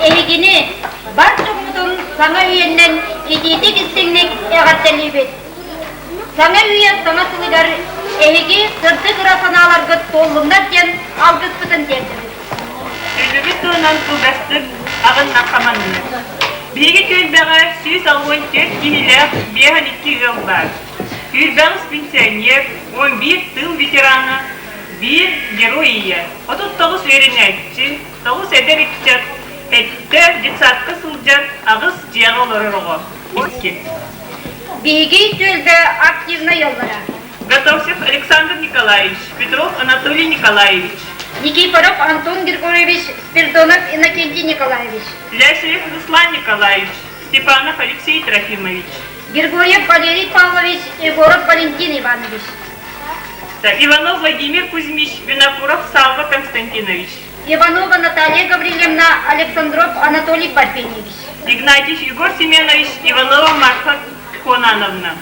Эһигини бар дьоммутун саҥа үйэннэн итиитик-истиҥник эҕэрдэлиибит! Саҥа үйэ саҥа сылыгар эһиги сырдык ыра санааларгыт туоллуннар диэн алгыспытын тиэрдэбит. Түөлбэбит туһунан кылгастык аҕыннахха маннык. Биһиги түөлбэҕэ 164 киһилээх 52 ыал баар. Сүүрбэҕис пенсионер, 11 тыыл ветерана, биир герой ийэ, 39 үөрэнээччи, 9 эдэр ыччат, сэттэ детсадка сылдьар, аҕыс дьиэҕэ олорор оҕо, икки. Биһиги түөлбэ активнай ыаллара. Готовцев Александр Николаевич, Петров Анатолий Николаевич. Никифоров Антон Григорьевич, Спиридонов Иннокентий Николаевич. Лясиев Руслан Николаевич, Степанов Алексей Трофимович. Григорьев Валерий Павлович, Егоров Валентин Иванович. Иванов Владимир Кузьмич, Винокуров Савва Константинович. Иванова Наталья Гаврильевна, Александров Анатолий Парфеньевич. Игнатьев Егор Семенович, Иванова Марфа Конановна.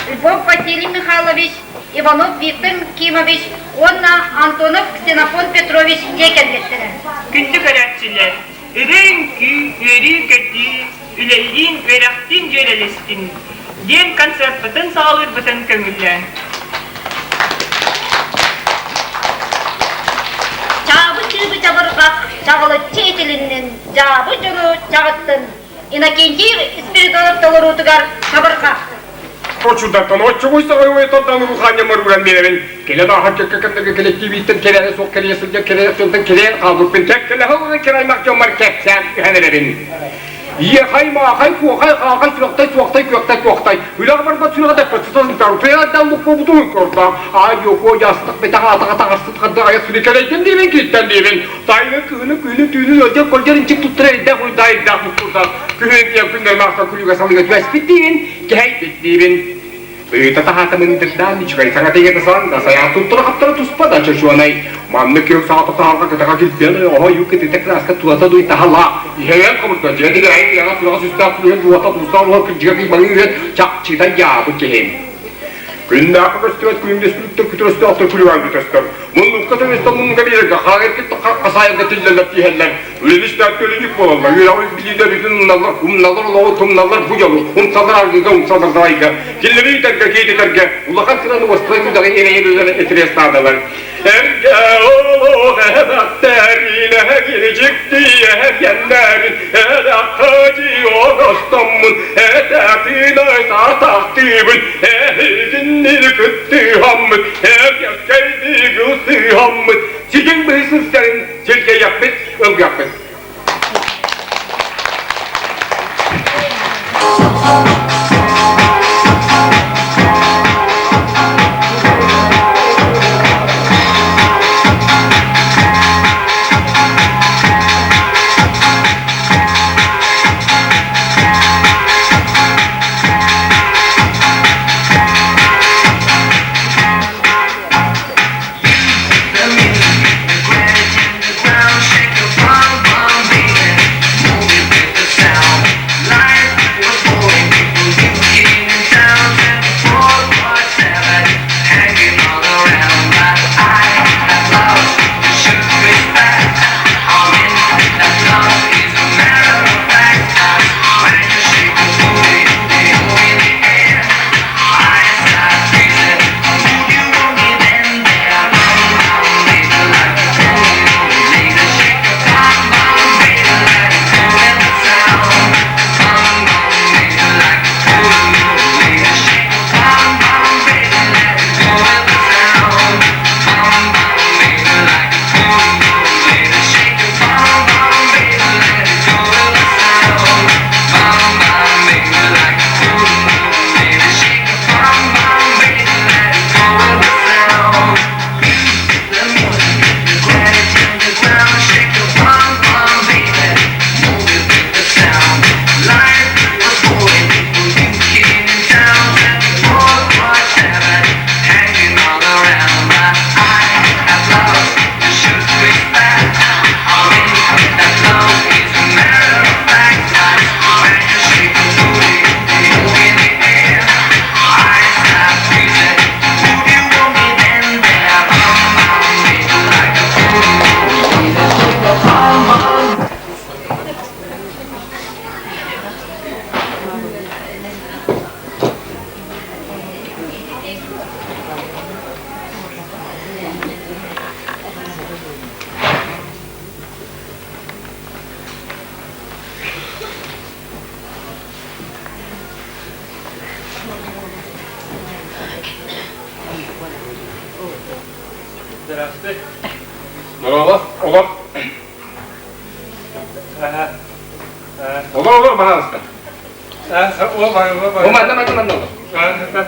Львов Василий Михайлович, Иванов Виктор Кимович уонна Антонов Ксенофон Петрович дьиэ кэргэттэрэ. Күндү көрөөччүлэр, ырыа-үҥкүү, үөрүү-көтүү, үлэлиин, үөрэхтиин дьүөрэлэстин диэн концерппытын саҕалыырбытын көҥүллээн. Чаабы чыыбы чабырҕах чаҕылыччы итилиннин, дьаабы дьону чаҕыттын. Иннокентий Спиридонов толоруутугар чабырҕах. Очурдартан оччугуй саҕай тордан рухаанньамар уран биэрэбин. Кэлэн ааһар кэккэ кэмнэргэ кэлэктиибиттэн кэрээнэ суох кэлиэ сылдьар кэлэр сылтан кэлээн хаалбыппын кэккэлэһэ олорон кэрэ аймах дьоммор кэпсээн түһэн эрэбин. Иэхай, маахай, куохай, хаахай, сүрэхтэй, суохтай, күөхтэй, туохтай. Үлэҕэ барбат сүрэҕэ дэппэт сытан тарытыардан луккуобутун көрдөөх. Аай, йокуо, ястык, бэтэх, атаҕа таҕарсыт хардыы айа сүрү кэлэйдим диибин, киттэн диибин. Тайны кыһыны, күһүнү, түүнү ыалдьар көлдьөр инчик туттара элбэх уйдаа элбэх мускурдаах. Күһүн киэн күннэр маахтан күлүгэ салыга түбэспит диибин, кэһэйбит диибин. Ыыта таһаата мындырдаан үчүгэй саҥата ийэтэ салаҥда сайаан туттара-хаптара туспа да чочуонай. Маннык күөх саҕата таһалга кытаҕа килбиэн ойоҕоһо ойуу кытыыта кырааска тулата дуй таһала. Иһэйэн хомурда дьиэ тигэһин тиэҕэ сүрэҕэ сүстээх күлүһүн дуота туустаах уол кырдьыга кыймалыы үөт чахчыта дьаабы киһим. Күннээххэ көстүбэт күлүмнэспиттэр күтүрөстөөхтөр күлүгээн көтөстөр. Муннукка төбөстөн муннука биэрэргэ хаҕа эркит хасаайарга тиллэллэр тииһэллэр. Үлэлистээх көлүнүк буолаллар, үөрэҕи билиилэрин умналлар, умналлар олоҕу тумналлар бу дьолу, умсаллар аргыга, умсаллар далайга, кинилэри үтэргэ, киэтитэргэ улахан сыраны уостубай күдэҕи эрэйэр үлэлэр этириэс наадалар. Эргэ олох эбэхтэринэ дьиктийэ кэннэрин эрэххэ оностоммун этэтинай саатахтыыбын эһигинни кыттыһаммыт эргэскэйди гылсыһаммыт сидьиҥ быһыысыстарын Сиргэйэхпит, ылгыахпыт. Здравствуй. Здорово. Олор. Олор, олор, пожалуйста. О, манна, манна, манна.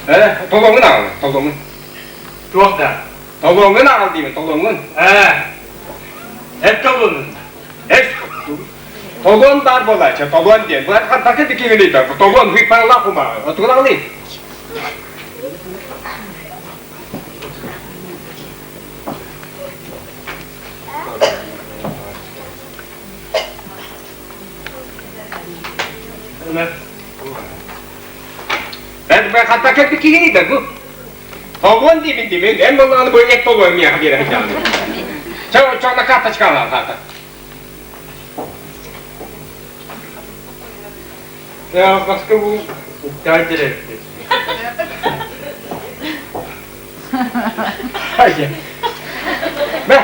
Э, толоҥун аҕал, толоҥун. Туох да? Толоҥун аҕал диибин, толоҥун. Ээ, эр толуонун. Эр толуон баар буолааччы, толуон диэн. Бу хантан кимин толуон хуйпаҥлаах кумааҕы. Отугун аҕалый. Эн хантан кэлбит киһиний да бу? Толуон диибин димин, эн буоллаҕына бу эт толуон миэхэ биэрэ сылдьаҕын. Чэ, оччоҕуна карточкалаах хаата. Баска бу директор. Бэ!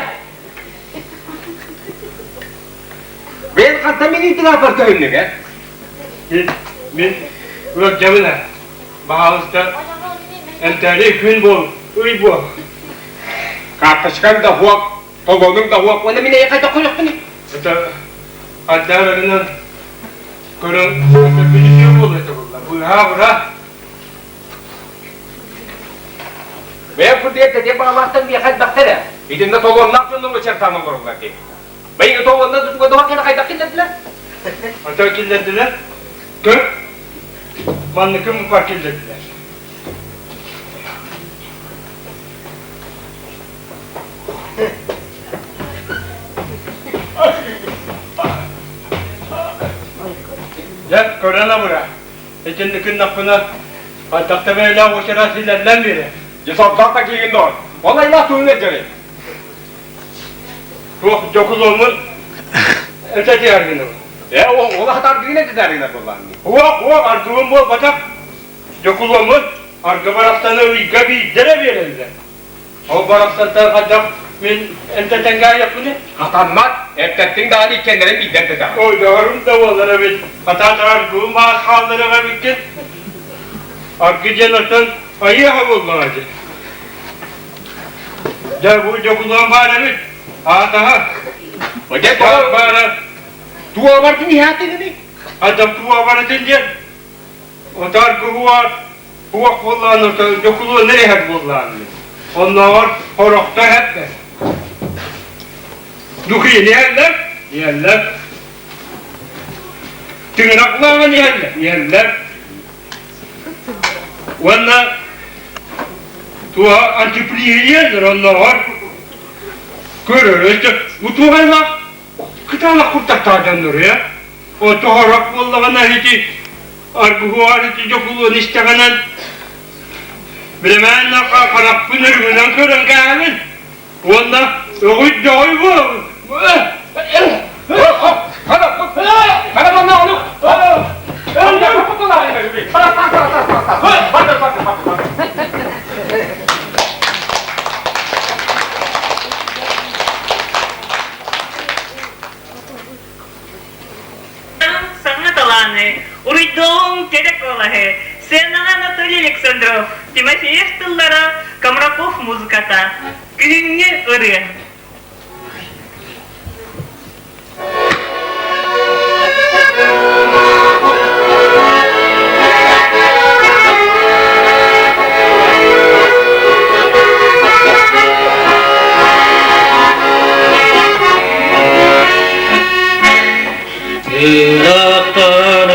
Бэйэн хантан мин ыйтыгааппар көһүннүҥ, э? Мин ыалдьабын ээ. Баһаалыста, эмтээри күн буол, ый буол. Карточкаҥ да уох, толуонуҥ да уох, уонна мин эйиэхэ хайдах көрүөхпүнүй? Это хайдах көрөн күнүсүө буолуо этэ буолла. Быыһаа бура. Бэйэм курдук тэтиэ баҕалаахтан миэхэ элбэхтэр ээ. Итиннэ толуоннаах дьоннор очертаан олороллор дии. Бэйиҥ толуонна тутуга доҕор кэлэ хайдах киллэрдилэр? Онтон киллэрдилэр. Көр, манныкы мукар киллэрдилэр. Дьэ, көрөн абыра. Итинник гыннахпына, хайдах да бэйэлээх уочарат силэллэн биэрэр. Дьэ, сордоох да киигин доҕор. Ол айылаах тугуҥ эрдэрий? Туох дьокулуоммун этэ түһэр гынабын. Ээ, ол хатардыгын этэ түһэр гынар буоллаҕын дии. Уох, уох, аргыбын буолбатах. Дьокулуоммун аргы барахсаны ыйга биирдэ эрэ биэрэллэр. Ол барахсантан хайдах мин эмтэтэн Хатаммат, эртэттиҥ даҕаны иккиэннэрин биирдэ эмтэтэҕин. Ой, доҕорум да буолар эбит. Хатаатар аргыбын баас хаалларыах эбиккин. Аргы диэн оттон айыаха буоллаҕа дии. Дьэ, бу дьокулуон баар эбит. Аатаһа. Дьэ, баара. Туобартын иһаатыгыный? Адам туобарытын диэн. Отар куһуар Туох буоллаҕына дьокулуоннар иһэр буоллаҕына оннооҕор хорохто иһэрдэр. Духины иһэллэр, иһэллэр. Тыҥырахлааҕын иһэллэр, иһэллэр. Уонна туоһа антиприһи иһэллэр оннооҕор көрөр өссө утуһайлаах кытаанах куртахтаах дьоннор ээ. Отоһорох буоллаҕына ити аргыһуар ити дьокулуон истэҕинэн билэмээн харахпын өрүҥүнэн көрөн кээһэбин уонна өҕүй-дьоҕуй буолабын. Саҥа талааны, уруйдуоҕуҥ кэрэ куолаһы, сценаҕа Анатолий Александров, Тимофеев тыллара, Комраков музыката, Күһүҥҥү ырыа. Ыраахтан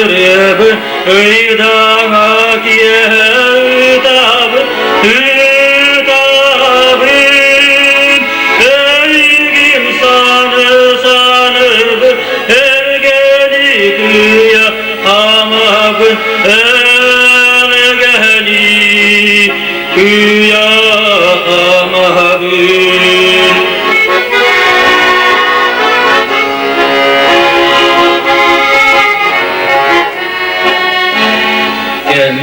ырыабын, ыйдаҥа киэһэ ытабын, ытабын. Эйигин саны-саныбын, эргэни кыйа хаамабын, эргэни кыйа хаамабын.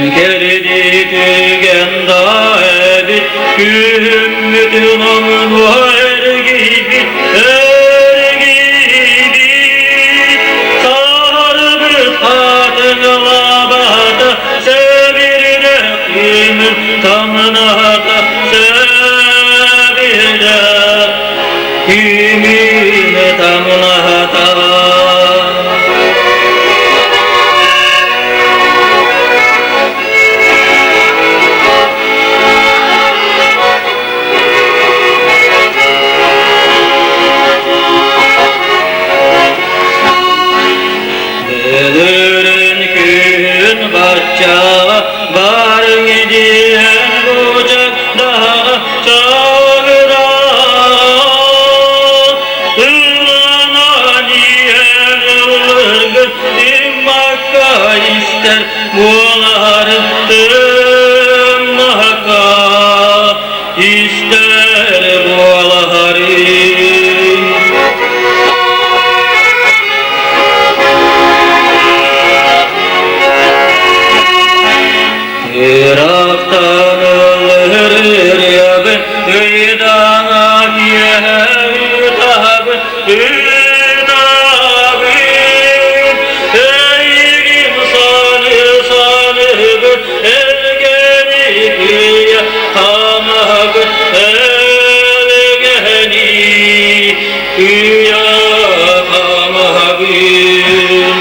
Кэм-кэрдии түгэн да эбит, күһүммүтүн оҥнуо эргийбит, эргийбит. Саарбыт хатыҥлаабата, сэбирдэх күмүн таҥната, сэбирдэх күмүн таҥната. Өлөрүн күн баччаҕа барыҥ диэн бучагдаҕа чагыраҕа Ылланан иһэн ыллыргыт тыммакка истэр буоларын тыммакка истэр буоларын. Ырахтан ыллырыабын, ыйдаҥа киэһэ ытаһабын, ытаһабын. Эйигин саныы-саныыбын, эргэни кыйа хаамаһабын, эргэни кыйа хаамаһабын.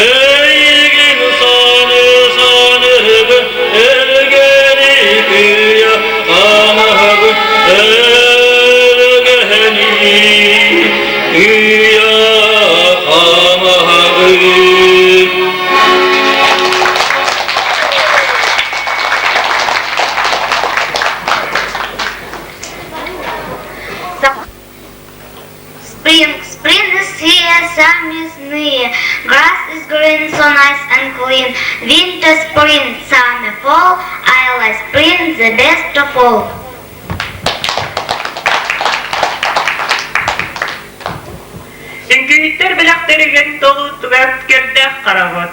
Эйигин саныы-саныыбын, эргэни кыйа хаамаһабын, эргэни кыйа хаамаһабын. Spring, spring is here, summer is near. Grass is green, so nice and clean. Winter, spring, summer, fall. I like spring the best of all. Үҥкүүһүттэр бэлэхтэригэр толуутугар көрдөөх хоровод.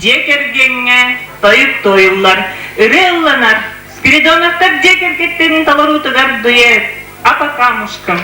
Дьиэ кэргэҥҥэ тойук туойуллар, ырыа ылланар Спиридоновтар дьиэ кэргэттэрин толоруутугар дуэт «А по камушкам».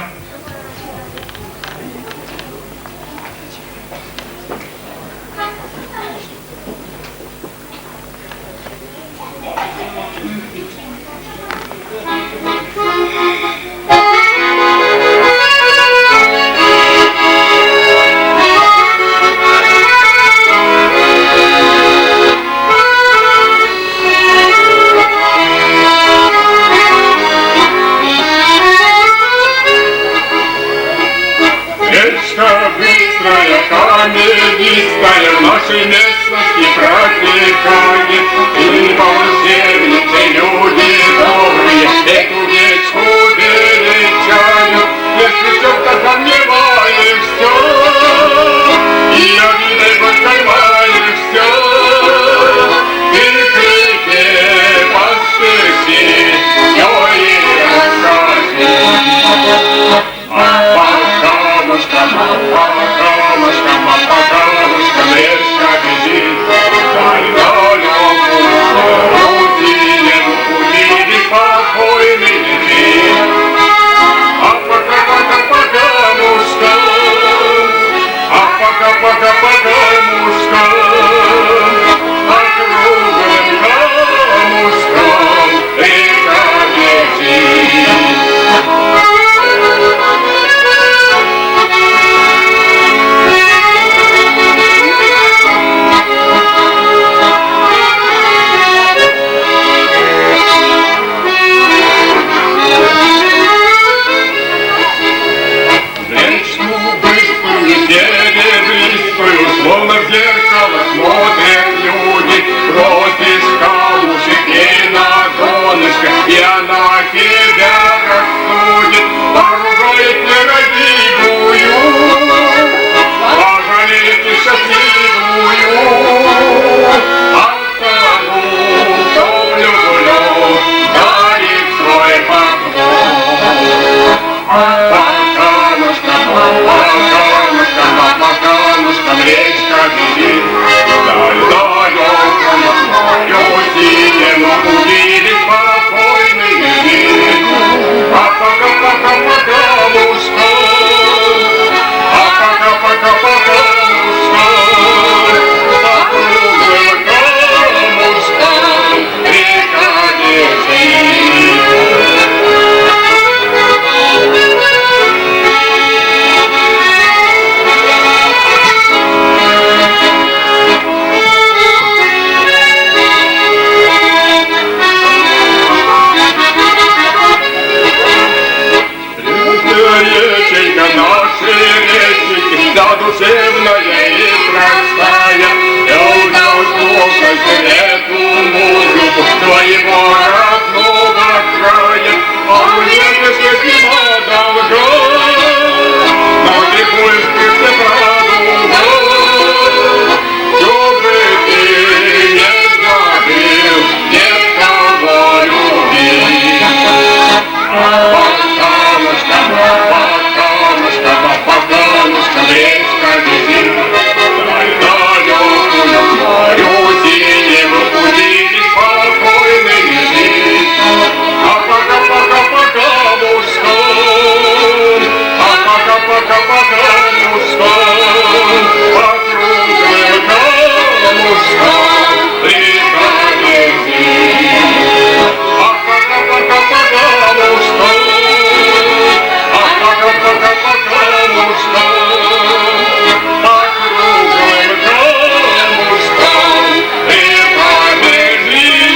Река медистая в нашей местности протекает, И волшебницы люди добрые эту речку величают. Если в чем-то сомневаешься, и обидой поймаешься, ты к реке поспеши, все ей расскажи. А по камушкам, а по камушкам, а по камушкам речка бежит, Даль далекую синему пути беспокойный лежит. А пока-пока по камушкам, а пока-пока по камушкам, по круглым камушкам река бежит. Речку быструю, серебристую, словно в зеркало смотрят люди. Бросишь камушек ей на донышко, и она тебя рассудит, поругает нерадивую, пожалеет и счастливую. А тому, кто влюблен, дарит свой поклон. По камушкам, по камушкам, по камушкам речка бежит. Даль далекому морю синему пути беспокойный лежит. А пока-пока по камушкам, а пока-пока по камушкам, по круглым камушкам река бежит. Реченька наша, реченька, вся душевная и простая, Я слушать эту музыку твоего родного края, А уедешь зима долга, но ты пусть ты радуга, чтобы ты не забыл, нет кого любить. По камушкам, по камушкам, по камушкам речка бежит. Даль далекую к морю синему пути беспокойный лежит. А пока-пока по камушкам, а пока-пока по камушкам, по круглым камушкам река бежит. А пока-пока по камушкам, а пока-пока по камушкам, по круглым камушкам река бежит.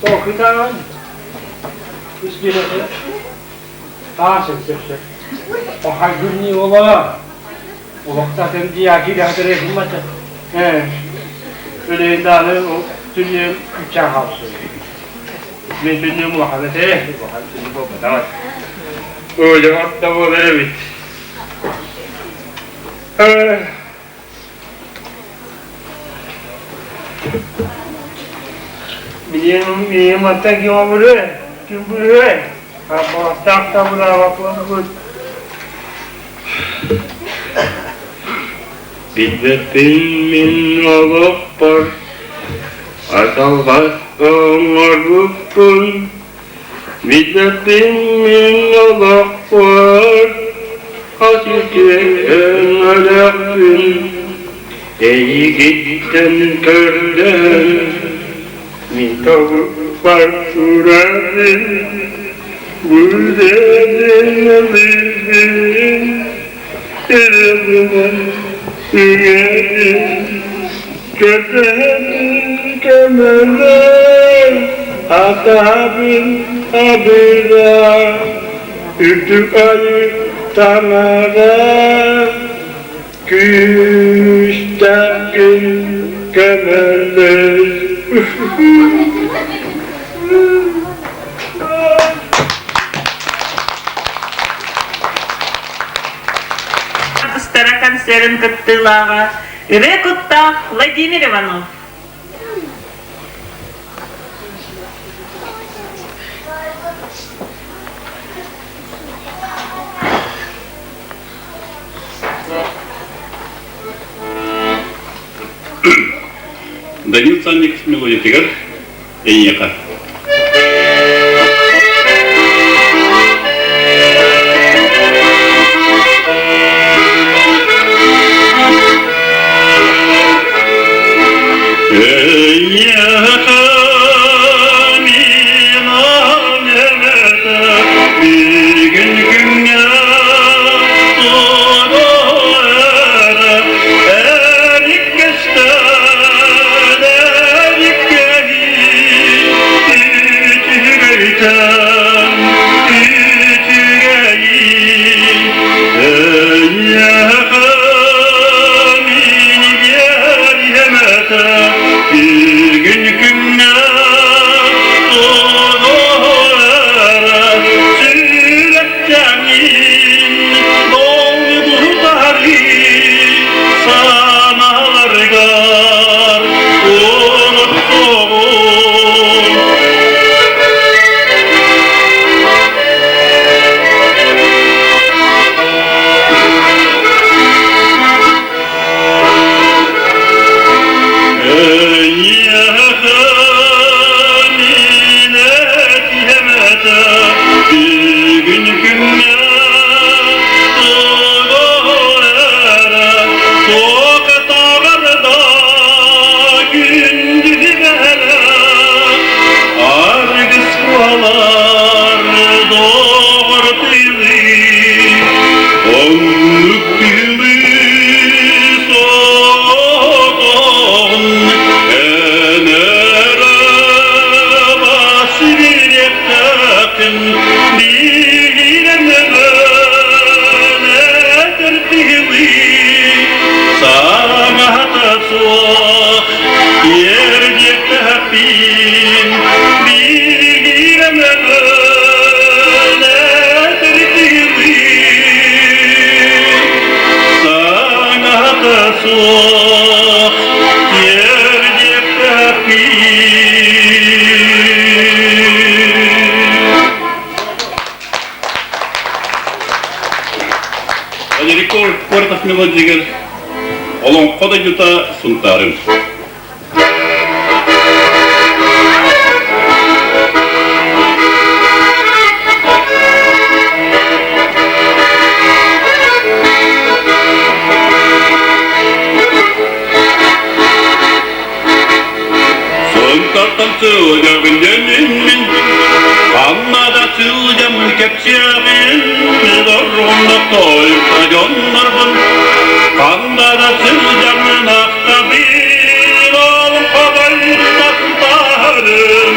Толкуйдаан испиэһэ таас сөп-сөп. Охайгырныы ола олохтоох дии киирэ гыммата. Ээ өлөйүн даҕаны ол түннүм үччээн хаалбыт. Мин түннүм улахан этэ, улахан түннүк буолбатаҕа. Өлөҥ да буолар эбит. Билиэн мантан ким обуру, ким быыһыай? Баҕастаах да быраабаппын Билбэппин мин олохпор аталҕас оҥорбуппун, Билбэппин мин олохпор хас үтүө өҥөлөөхпүн, Эйигиттэн көрдөөн мин тобукпар турабын, Бүтэбин Эрэлинэн үҥэбин, көрдөһөбүн көмөлөй, атаһабын абыра, үрдүк айыы таҥара, күүстээххин көмөлөй. Ыстара концерын кыттыылааҕа ырыа куттаах Владимир Иванов. Данил Санников мелодиятыгар Эйиэхэ. Эйиэхэ мин эмэтэ бүгүн күҥҥэ туруора эриккэстэн эриккэһии үчүгэйтэн үчүгэйи эйиэхэ мин биэриэм этэ бүгүн күҥҥэ туруора сүрэхтэниин долгутарыы санааларгар унутуоҕум. Эйиэхэ мин этиэм этэ бүгүн күҥҥэ тугу эрэ туох таҕарда күндү бэлэх аргыс буолар доҕор тыылыы оннук тыылыы соҕотоҕун эн эрэ бас билиэхтээххин биирэмэбэн этэр тыылыы саҥата суох тиэрдиэхтээхпин биирэмэбэн этэр тыылыы саҥата суох тиэрдиэхтээхпин. Валерий Коротов мелодиягар Олоҥхо дойдута Сунтаарым. Сунтартан сылдьабын дьэнинмин, ханна да сылдьаммын кэпсиэҕин, дорҕонно тойукта дьоннорбун, ханна да сылдьаммын ахтабын, олоҥхо дойдута Сунтаарым.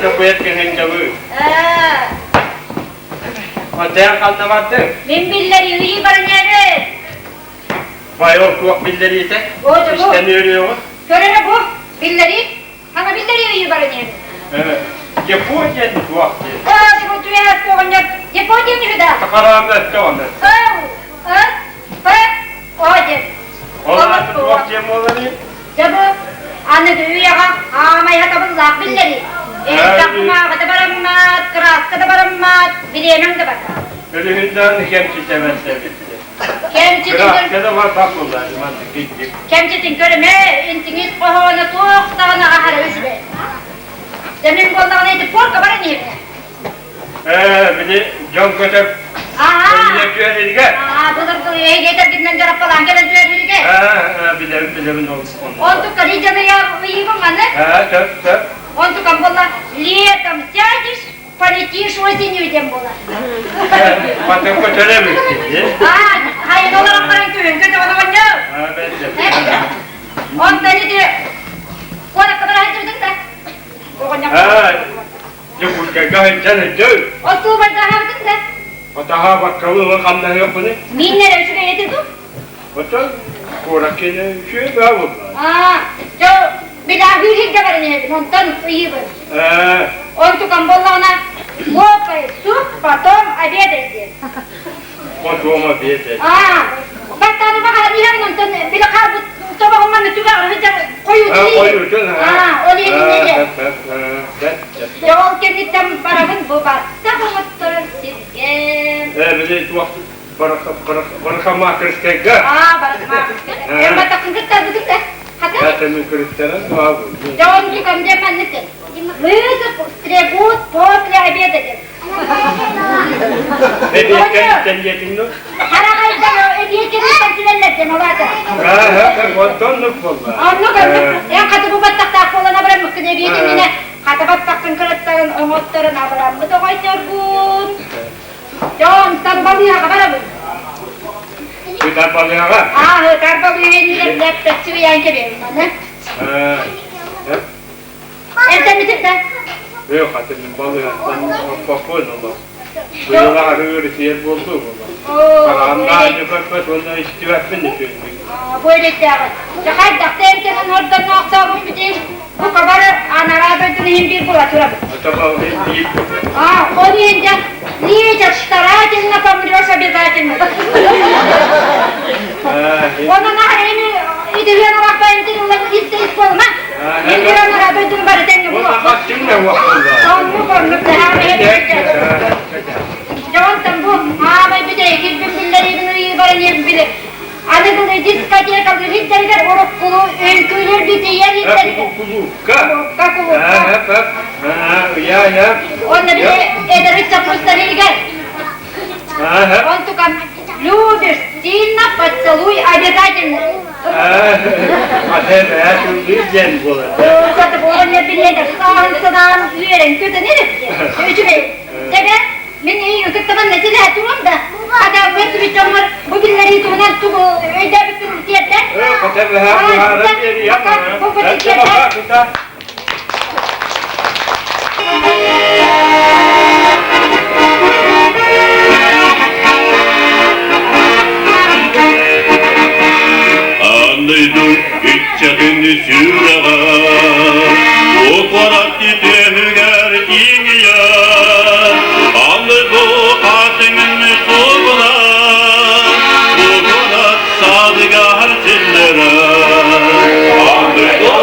Чоппуйат кэһин дьабы. Оттон ханна бардыҥ? Мин биллэриилии бараньабын. Байор туох биллэриитэ? Истэн үөрүөҕүн. Көрөрө бу, биллэрии. Хана биллэрии бараньабын. Депо диэн туох диэн? Оо, бу түһэр оҕонньор депо диэн үһү да? Сахараан өттө онно. Ыл, ы, п, о диэн. Ол аата туох диэн буоларый? Дьэ бу аныгы үйэҕэ аамайа табыллаах биллэрии. Элбэх кумааҕыта бараммат, кырааска да бараммат, бириэмэҥ да барбат. Өлүһүннээн кэмчитэмэстэбит. Кэмчитин Кырааска да барбат буоллаачы маннык кирдик. Кэмчитин көрүмэ, интиҥис хоһооно туох даҕаны аһара үчүгэй. Дьэ мин буоллаҕына ити порка баран иһэбин. Ээ, били дьон көтөр Аа, түһэриргэ. Аа, былыргы эһиги дьараппалаан кэлэн түһэриргэ. Аа, билэбин, билэбин ол. Онтукка Лидияны ыйыыбын маны. Аа, сөп, сөп. Онтукам буолла летом сядешь, полетишь осенью диэн буолар. Мантан көтөр эбиккин. Аа, хайын олорон баран күһүн көтөҕөн оҕонньор. Аа, бэлдэ. Онтон ити куоракка бара сылдьыбытыҥ да? Оҕонньор. Аа, Дьокуускайга сылдьан сылдьар. Остуолбайдаһаабытыҥ да? Отаһа баккалы ылан ханнаһыахпыный? Мин эрэ үчүгэй этэ дуу? Оттон куорат киэнэ үчүгэй баа буолла. Аа, дьэ, билааһыыр сиргэ баран иһэбин, онтон ыйыыбын. Ээ. Онтукам буоллаҕына, лопай суп, потом обедай диэн. Потом обедай. Аа, бастааны баҕаран иһэбин, онтон били хаалбыт тобоҕум манна түгэҕэр сылдьар хойуутун Хойуутун, Аа, ол иһин Дьэ, ол кэнниттэн барабын бу баттах оҥотторор сиргэ. Ээ, били туох Барахамаакырскайга. Аа, Барахамаакырскайга. Эн баттаххын кыттарбытыҥ да? Хата? Хата, мин кырыттаран Дьэ, онтукам дьэ маннык Мызы стригут после обеда диэн. Эбиэккэ диэтиҥ ну? Хараҕайдар эбиэккэниттэн сүлэллэр диэн олаата. Онтон буолла. Оннук оннук. Эн хата бу баттахтаах буолан абыраммыккын эбиэтиҥинэ хата баттаххын кыраттарын оҥотторун абыраммыт оҕойторгун. Дьэ онтон балыыһаҕа барабын. Ытар балыыһаҕа? Аа, ытар балыыһа иннигэр лэппэччи ыйаан кэбиһэбин маны. Эрдэммитим да? Ээ, хата мин балыыһаттан оппоппун олох. Быйыл аһары ырытыйар буолду Хараамнаан көппөт уонна истибэппин үтүөннүк. Бу эрэйдээҕи. Дьэ хайдах да эмтэнэн ордонноохтообут бүтин бу кабары анараа дойдуну иһин биир була турабыт. А, ол иһин дьэ лечат старательно помрешь обязательно. Онон аһар эми идиһиэн улахпайын тириллэн истэ ис буолма. Мин бир анараа дойдуну бары тэҥҥэ булуохпут. Оннук оннук Дьэ онтон бу аамай бүтэй кирбин биллэриибин ыйыы баран иһэн били аныгылыы дискотекалыыр иһиттэригэр уруккулуу үҥкүүлүүр битийэр иһиттэригэр Кулуукка. Кулуукка, кулуукка. Я, я. Онно били эдэр ыччат мустар иһигэр. Онтукам любишь сильно поцелуй обязательно. Ate бээ диэн буолар. Хата буолан билиэтэ сааһын санаан үөрэн көтөн эрэ. Үчүгэй. Тэбэ мин ытыктабан нэсилэ турам да. Хата көрсүбүт дьоммор бу биллэрии туһунан тугу өйдөөбүппүн тиэрдэн. Хата бэһэ быһааран биэриэм. Бу бу тиэрдэн. Андайдың иччэтин сүрэҕэ, Куорат түһүгэр тиҥийэр, Аны бу хатыҥын сугуна, Куорат садыгар силлэрэр. Аны бу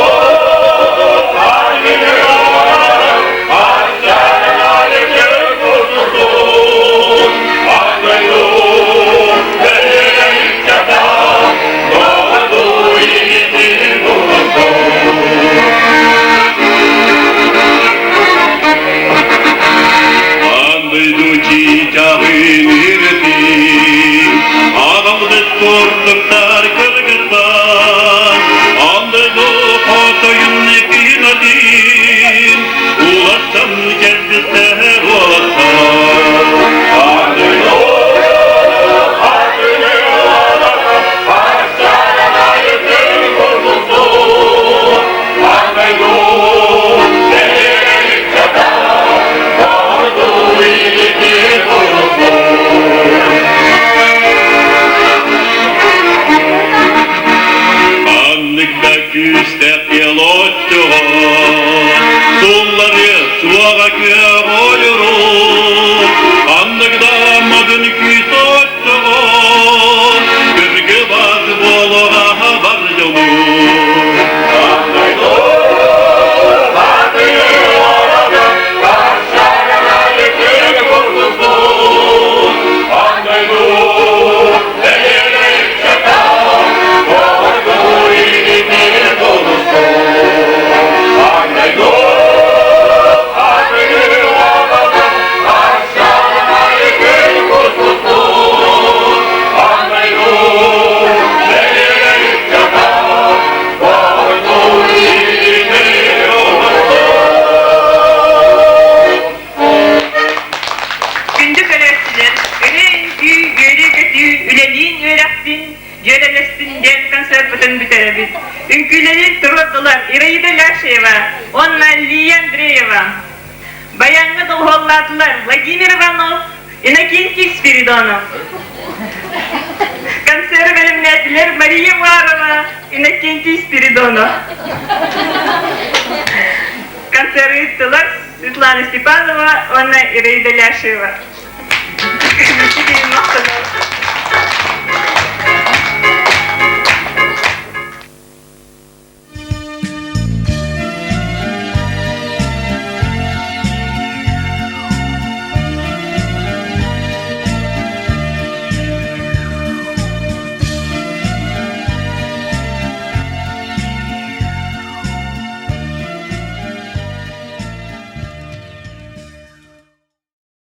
Туоҕа күөх ойуру, ханнык да модун күүс оччоҕо, кыргыбат буолуоҕа бар дьону. Күндү көрөөччүлэр, ырыа-үҥкүү, үөрүү-көтүү, үлэлиин үөрэхтин, дьүөрэлэстин диэн концерпытын бүтэрэбит. Үҥкүүлэрин туруордулар Ираида Ляшеева уонна Лия Андреева. Баяҥҥа доҕуһуоллаатылар Владимир Иванов, Иннокентий Спиридонов. Концеры бэлэмнээтилэр Мария Уарова, Иннокентий Спиридонов. Концеры ыыттылар Светлана Степанова уонна Ираида Ляшеева.